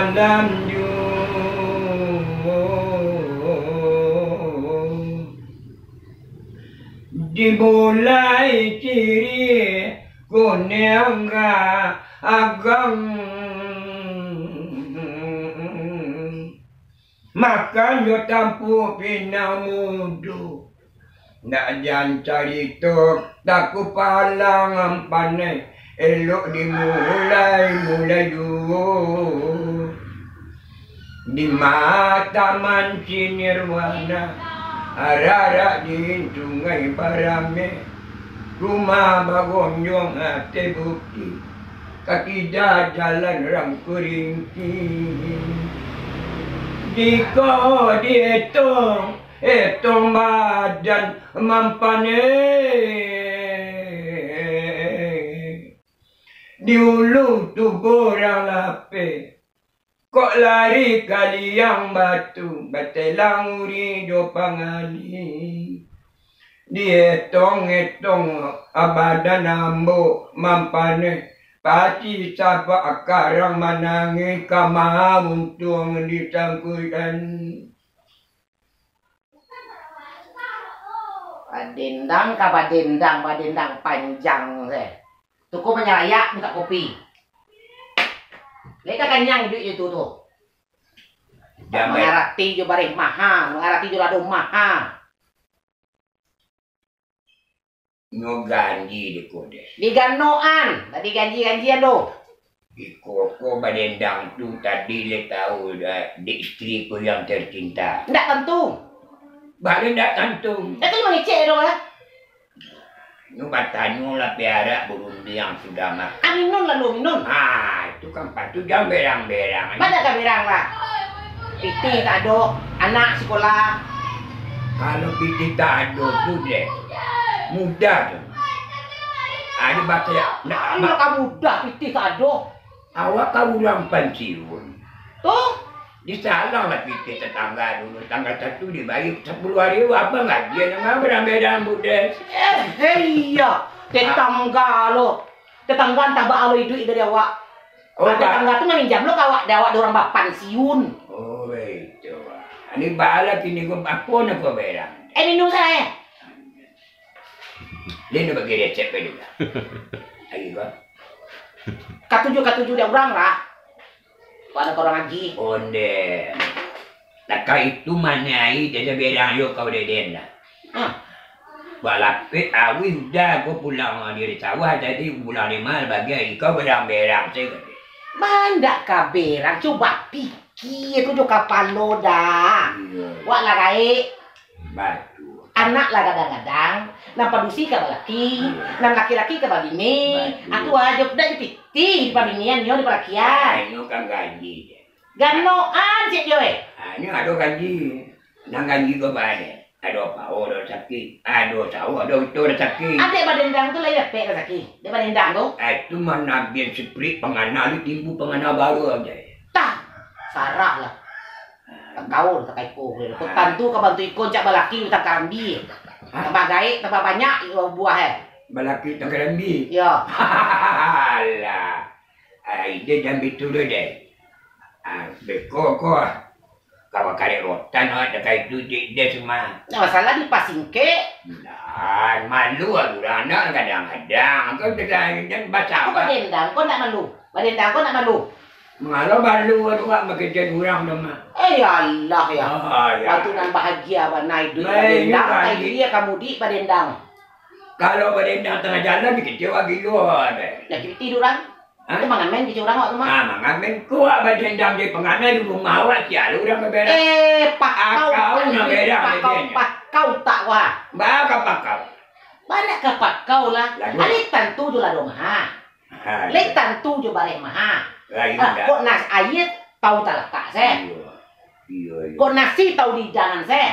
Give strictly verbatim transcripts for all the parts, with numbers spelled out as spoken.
Malam juo dimulai ciri kuniang agang. Makan jo tampuak pinang mudo. Nak jan carito, taku palang ampanai, elok dimulai-mulai juo. Di mata manci nirwana, ararak di sungai barame, rumah bagonjong ateh bukik. Kaki jalan rang kuringki. Jikok dietong, etong badan mampane. Di ulu tubuah urang lapeh. Kok lari ka liang batu, batelang uri jo pangali. Dietong-etong badan ambo mampane, pati sabab karang manangih kama untuang disangkuikan. Badendang ka badendang, badendang panjang se. Tuku manyalayak mintak kopi. Lai ka kanyang iduik itu tu. Jambai. Mangarati jo bareh maha, mangarati jo lado maha. Nyo ganji dek ko deh. Diganoan, tadi ganji-ganjian tu. Iko ko badendang tu tadi le tahu dah, dek isteri ko yang tercinta. Ndak tantu. Bali ndak tantu. Ndak tu mangecek dong lah. Nyo batanyo lah piarak burundiang sudah mah. Aminun lalu minun. Ah, itu kan patut jan berang-berang. Mana ka berang lah? Pitih tak ado, anak sikolah. Kalau pitih tak ado tu deh, mudah tu. Ado baca nak. Kalau ka mudah pitih tak ado. Awak ka urang pansiun. Tu? Disalang lah pitih tetangga dulu, tanggal satu dibayar sapuluh hari, abang gajian, nang berang-berang budes. Eh, eh, iya. Tetangga lo. Tetangga antah baa lo iduik dari awak. Oh, tetangga tu maminjam lo ka awak, dari awak, dari urang bapansiun. Oh, itu. Ini bala kini ko, apo nak ko berang? Eh, minum salah, eh. Dia nak bagi resep ka dia. Ayo, Bang. Katuju-katuju dek urang lah. Pada ka urang aji. Onde. Takah itu mano ai, jadi berang yo kau deden lah. Hah. Balapek awih udah ko pulang dari sawah tadi, pulang lima bagi ai kau berang-berang se kau. Bandak ka berang, cubo pikir tu jo kapalo dah. Iya. Wak lah gaek. Batua. Anak lah gadang-gadang, nan padusi ka balaki, iya, nan laki-laki ka babini. Batua. Atu ajo dak dipitih di pabinian nyo di palakian. Inyo kan gaji je. Ganoan cik jo eh. Ah, inyo ado gaji. Nan gaji ko bade. Ado pao, ado rasaki. Ado sawo, ado ito rasaki. Adek badendang tu lai dapek rasaki. Dek badendang tu. Ah, itu manabian siprik pangana, lu timbu pangana baru aja. Tah, sarah lah. Takaul, takaiko. Tantu ka bantu iko, cak balaki utang karambia. Hah? Tambah gaek, tambah banyak buah eh. Balaki utang karambia? Yo. Alah. Ai, dia jan bitu dulu deh. Ah, beko ko. Kawa karek rotan awak dakai tu, dek dia semua. Nah, masalah dipasingkek. Nah, malu aku lah, anak kadang-kadang. Kau jangan, jangan basah. Kau badendang, kau nak malu. Badendang, kau nak malu. Mangalo balu tu, Wak, bakecek urang tu, Mak. Eh, ya Allah, ya. Ah, ya. Waktu nan bahagia bana iduik badendang, baik, baik. Ai dia ka mudik badendang. Kalau badendang tangah jalan, dikecek wak gilo, deh. Nyakitik urang. Hah? Tu mangamen kecek urang wak tu, Mak. Ah, mangamen. Kuak badendang di panganai di rumah awak, sia lo urang baberang. Eh, pakau, pakau, pakau, pakau tak wah. Baa ka pakau? Banyak ka pakau lah. Lalu. Alih tantu jo lado maha. Ha, lai tantu jo bareh maha. Lah, iyo. Ah, dak. Kok nas aia tau talatak se. Iyo. Iyo, iyo. Kok nasi tau diidangan se.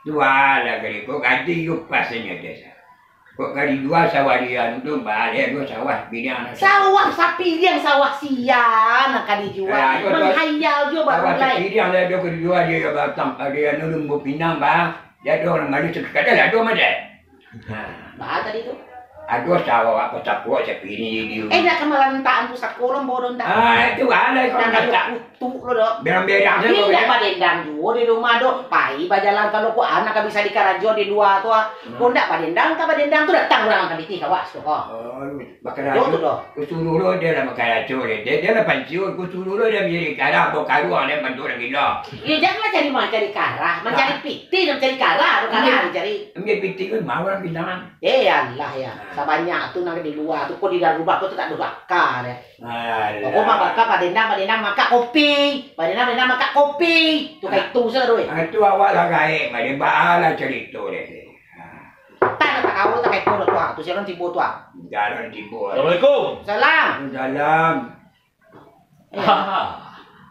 Jual lah kali, kok gaji iyo pas sajo desa. Kok ka dijua sawah dia tu, baleh dua sawah pilihan. Sawah sapiriang, sawah sia nan ka dijua. Ah, iyo, manghayal jo baru lai. Sawah sapiriang lah dia ka dijua, dia batang, dia anu lumbu pinang, bah. Dia ada orang malu sakadar lah, ada mah deh. Ha. Bah tadi tu. Aduh, sawo awak pacapuak sapi ni, dia. Eh, nak kamalantakan pusako lo, bodoh ndak? Ah, itu kan, kalau Nak ndak ada tak kutuk lo, dok. Berang-berang Dia saja, ndak ya. Padendang juo di rumah, dok. Pai bajalan kalau ko anak ka bisa dikarajo di lua tu, ah. Hmm. Ko ndak padendang, ka padendang tu datang urang ka pitih ka awak situ, ko. Oh, bakarajo. Dok tu, dok. Ku suruh lo, dia lah bakarajo, dia. Dia, dia lah panciun. Ku suruh lo, dia manjadi karah, bawa karuang, dia bantu urang gilo. Ya, janganlah cari mancari karah, mancari Ah. pitih, dan mancari karah, tu karah Ambil, dicari. Ambil pitih tu, mau urang bilang. Eh, alah ya. Ah. Sabanyak tu nan di lua tu, ko di dalam rumah ko tu tak ado baka deh. Alah. Pokok mak baka padendang, padendang makan kopi. Padendang, padendang makan kopi. Tu Ah. kai tu sajo, weh. Ah, tu awak lah gaek, Mak. Dia baalah carito deh. Ah. Tak ada tak kaul, tak kai tu dah tu, ah. Tu siaran tibo tu, ah. Jalan tibo. Assalamualaikum. Salam. Salam. Eh.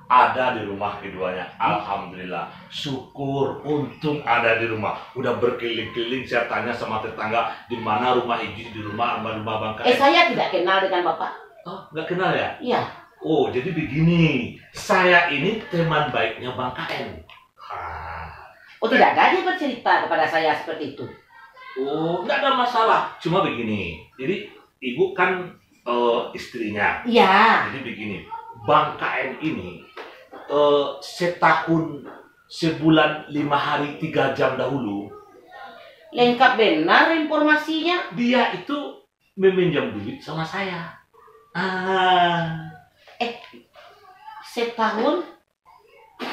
Ada di rumah keduanya. Alhamdulillah. Syukur, untung ada di rumah. Udah berkeliling-keliling, saya tanya sama tetangga, di mana rumah Ijui, di rumah, rumah, rumah Bang Eh, Kaen. Saya tidak kenal dengan Bapak. Oh, nggak kenal ya? Iya. Oh, jadi begini. Saya ini teman baiknya Bang Kaen. Ha. Oh, tidak ada dia bercerita kepada saya seperti itu. Oh, nggak ada masalah. Cuma begini. Jadi, ibu kan, eh, istrinya. Iya. Jadi begini, Bang Kaen ini, eh, setahun, sebulan, lima hari, tiga jam dahulu, Lengkap benar informasinya. Dia itu meminjam duit sama saya. Ah. Eh, setahun?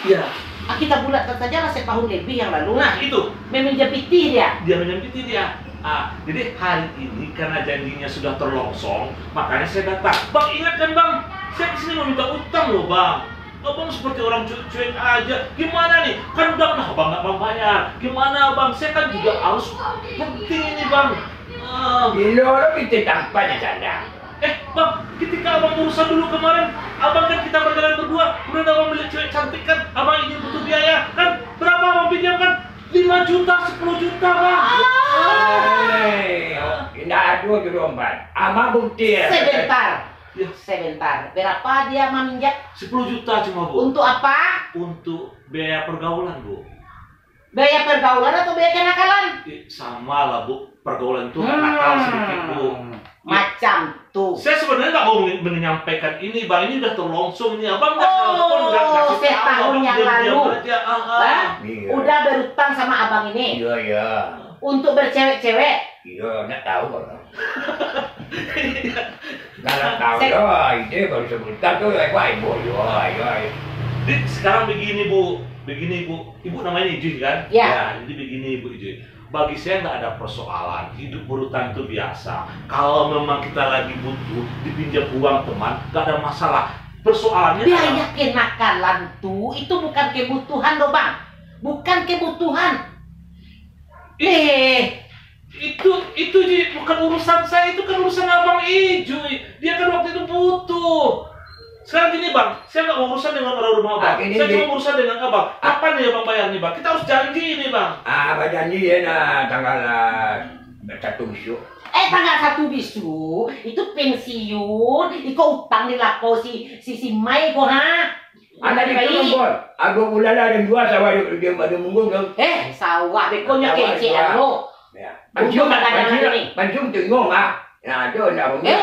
Ya. Ah, kita bulatkan sajalah setahun lebih yang lalu. Nah, itu. Meminjam pitih dia. Dia meminjam pitih dia. Ah, jadi hari ini karena janjinya sudah terlongsong, makanya saya datang. Bang, ingat kan, Bang? Saya ke sini mau minta utang loh, Bang. Abang seperti orang cuek-cuek aja. Gimana nih? Kan udah pernah Abang nggak membayar. Gimana, Bang? Saya kan juga harus penting ini, Bang. Ah. Gilo lo, pitih tampan di sana. Eh, Bang, ketika Abang urusan dulu kemarin, Abang kan kita berjalan berdua, kemudian Abang melihat cewek cantik kan, Abang ingin butuh biaya, kan? Berapa Abang pinjamkan? Lima juta, sepuluh juta, Bang. Hei, indak ado jodoh, Bang. Amah bukti ya. Sebentar. Ya. Sebentar. Berapa dia meminjam? Sepuluh juta cuma, Bu. Untuk apa? Untuk biaya pergaulan, Bu. Biaya pergaulan atau biaya kenakalan? Eh, sama lah, Bu. Pergaulan tu agak nakal sedikit, Bu. Hmm. Macam tu. Saya sebenarnya nggak mau men-, menyampaikan ini, Bang. Ini udah terlongsong ini. Abang nggak Oh, nelpon, nggak kasih tahu, setahun Abang yang diam-diam lalu. Aja. Ah, ah. Hah? Iya. Udah berutang sama abang ini? Iya, iya. Untuk bercewek-cewek? Iya, nggak tahu, Bang. Kalau tahu Sek- ya, ide baru sebulan tu, ya, Pak, Ibu, ya, ya, ya. Jadi, sekarang begini, Bu. Begini, Bu. Ibu namanya Ijui, kan? Ya. Ya, jadi begini, Bu Ijui. Bagi saya nggak ada persoalan. Hidup berutang itu biasa. Kalau memang kita lagi butuh, dipinjam uang teman, nggak ada masalah. Persoalannya Biaya adalah kenakalan tu, itu bukan kebutuhan, doh, Bang. Bukan kebutuhan. Ih, Eh, itu, itu, Ji, bukan urusan saya, itu kan urusan Abang Ijui. Dia kan waktu itu butuh. Sekarang gini, Bang, saya nggak mau urusan dengan orang rumah Abang. Ah, gini, Saya Ji. Cuma urusan dengan Abang. Ah. Kapan nih Abang bayar nih, Bang? Kita harus janji ini, Bang. Ah, bajanji ya, nah, tanggal, ah, satu besok. Eh, tanggal satu besok, itu pensiun, iko utang di lapau si, si, si Mai ko, ha? Anak di Baik. Kampung, ah, dua bulan lah, ada dua sawah di, di, di Munggung tu. Eh, sawah, bekonyo Sawah kecek dua. Anu. Ya. Pancung, Untung tak ada pancung, anak ni. Pancung tengok, ah. Ya, tu nak rumah. Eh,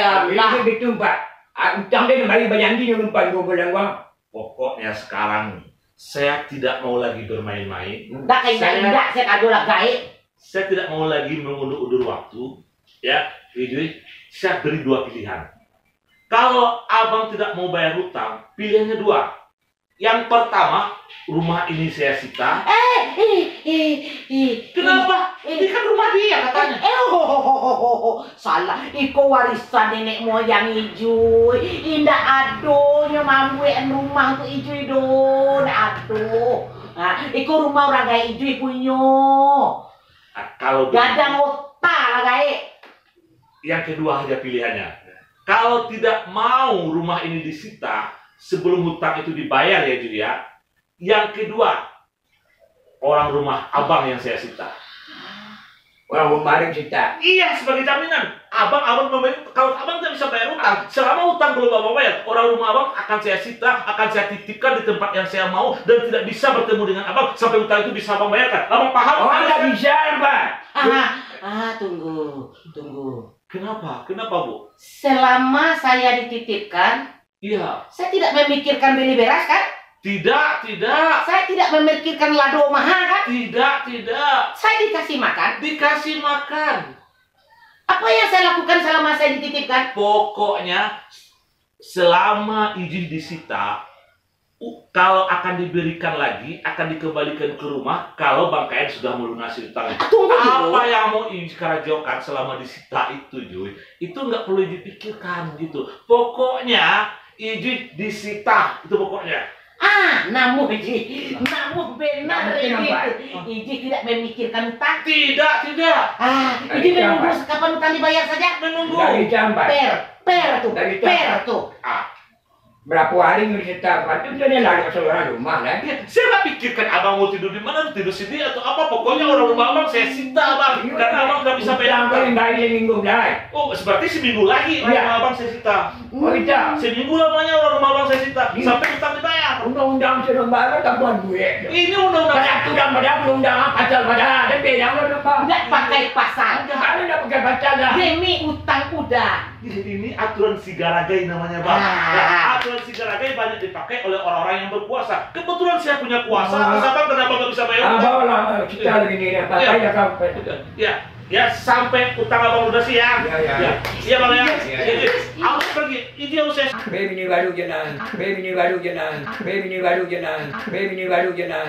Tapi alah. Dia gitu, Pak. Ah, utang dia kembali bayar ni, dia lupa dua bulan uang. Pokoknya sekarang, saya tidak mau lagi bermain-main. Dak kayak Saya indak, saya kado lah gaek. Saya tidak mau lagi mengulur-ulur waktu. Ya, Ijui, saya beri dua pilihan. Kalau abang tidak mau bayar hutang, pilihannya dua. Yang pertama, rumah ini saya sita. Eh, eh, eh, eh, Kenapa? eh, Ini kan rumah dia katanya. Eh, ho, ho, ho, ho, ho, ho. Salah. Iko warisan nenek moyang Ijui. Indak adonyo mambuek rumah tu Ijui do. Ndak ado. Ha, iko rumah urang gaek Ijui punyo. Ah, kalau Gadang begitu, otak lah gaek. Yang kedua saja pilihannya. Kalau tidak mau rumah ini disita sebelum hutang itu dibayar ya, Ju, ya. Yang kedua, orang rumah abang yang saya sita. Orang rumah ada sita. Iya, sebagai jaminan. Abang, abang membayar, kalau abang tidak bisa bayar utang, selama utang belum abang bayar, orang rumah abang akan saya sita, akan saya titipkan di tempat yang saya mau, dan tidak bisa bertemu dengan abang sampai utang itu bisa abang bayarkan. Abang paham? Oh, tidak bisa, Pak. Ah, Ah, tunggu, tunggu. Kenapa? Kenapa, Bu? Selama saya dititipkan, Iya. Saya tidak memikirkan beli beras, kan? Tidak, tidak. Saya tidak memikirkan lado mahal, kan? Tidak, tidak. Saya dikasih makan. Dikasih makan. Apa yang saya lakukan selama saya dititipkan? Pokoknya, selama izin disita, u- kalau akan diberikan lagi, akan dikembalikan ke rumah kalau Bang Kain sudah melunasi utang. Tunggu dulu. Apa yang mau Iji karajokan selama disita itu, Juy, itu nggak perlu dipikirkan gitu. Pokoknya, Iji disita, itu pokoknya. Ah, namuh Iji. Namuh benar Namuh Iji. kenapa? Iji tidak memikirkan utang. Tidak, tidak. Ah, Dari Iji siapa? menunggu kapan utang dibayar saja. Menunggu. Dari jambat. Per, per tuh, Dari per jambat. tuh. Ah, Berapa hari nggak disita? Lepas tu dia lari ke seorang rumah lah. ya, saya nggak pikirkan abang mau tidur di mana, tidur sini atau apa. Pokoknya orang rumah abang saya sita, bang. Karena abang nggak bisa bayar Utang utang. Paling baik dia minggu dah. Oh, berarti seminggu lagi Iya. rumah abang saya sita. Oh, iya. Seminggu lamanya orang rumah abang saya sita. Iya. Sampai utang dibayar. Undang-undang sudah bayar tak buat duit. Ini undang-undang. Peraturan pada undang-undang pasal pada ada bilang lah lupa. Nggak pakai pasal. Kalau nggak pakai pasal dah. Demi utang udah. Ini aturan Sigaragai namanya, bang. Ah. Nah, aturan Sigaragai banyak dipakai oleh orang-orang yang berkuasa. Kebetulan saya punya kuasa, Ah. terus abang kenapa nggak bisa bayar Ah, utang? bawa lah, kita lagi ni dah. Pakai dah kau. Ya, ya, sampai utang abang lunas ya. Ya, ya. Ya, iya, bang ya. Ya, ya. Jadi, abang pergi, ini yang saya. Baby ni baru je lah. Baby ni baru je lah. Baby ni baru je lah. Baby ni baru je lah.